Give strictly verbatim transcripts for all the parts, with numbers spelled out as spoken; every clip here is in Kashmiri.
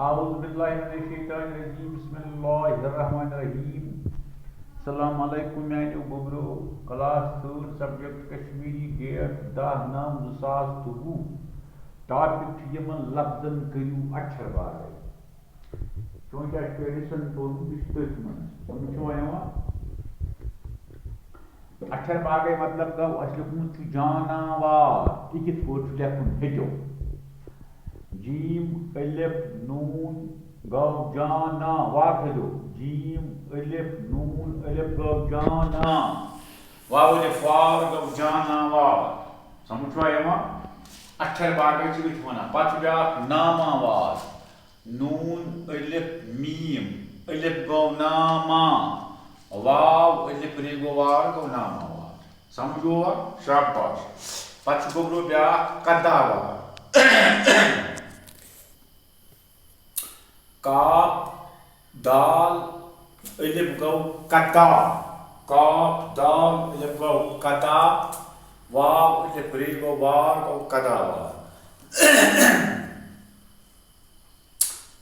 اعوذ باللہ من الشیطان الرجیم، بسم اللہ الرحمن الرحیم۔ السلام علیکم میانیو گوبرو، class third, subject Kashmiri, date دَہ نَو زٕ ساس تہٕ وُہ۔ ٹاپک چھُ یِمن لفظن کٔرِو اچھر باغے۔ چونکہ اَسہِ چھُ لیسن پوٚرمُت، یہِ چھُ تٔتھۍ منٛز۔ سمجھ چھُوا یِوان؟ اچھر باغے مطلب گوٚو، اَسہِ لیوٚکھمُت چھُ جاناوار، یہِ کِتھ پٲٹھۍ چھُ لیکھُن ہیٚچھو۔ جیم الف نون گوٚو جانا، وار تھٲیزیو۔ جیم الف نون الف گوٚو جانا، واو الف وار گوٚو جاناوار۔ سمجھ چھُوا یِوان؟ اچھر باغے چھِ أتھۍ وَنان۔ پَتہٕ چھُ بیٛاکھ ناماوار۔ نون الف میم، الف گوٚو ناما، واو الف ری گوٚو وار، گوٚو ناماوار۔ سمجھوا؟ شاباش۔ پتہٕ چھُ گوٚبرو بیٛاکھ قداوار۔ کاف دال الف گوٚو قدا، کاف دال الف گوٚو قدا، واو الف ری گوٚو وار، گوٚو قداوار۔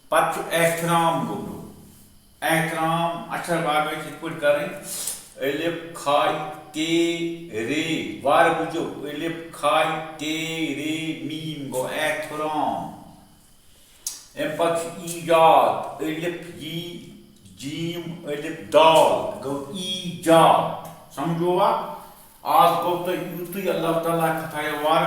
پتہٕ چھُ احترام گوٚبرو۔ احترام اچھر باغے چھِ یِتھ پٲٹھۍ کرٕنۍ۔ الف کھاے تے رے، وار بوٗزِو، الف کھاے تے رے میم گوٚو احترام۔ اَمہِ پتہٕ چھُ ایجاد، الف یی جیم الف دال گوٚو ایجاد۔ سمجھوا؟ آز گوٚو تۄہہِ یُتُے، اللہ تعالیٰ کھتایو وارٕ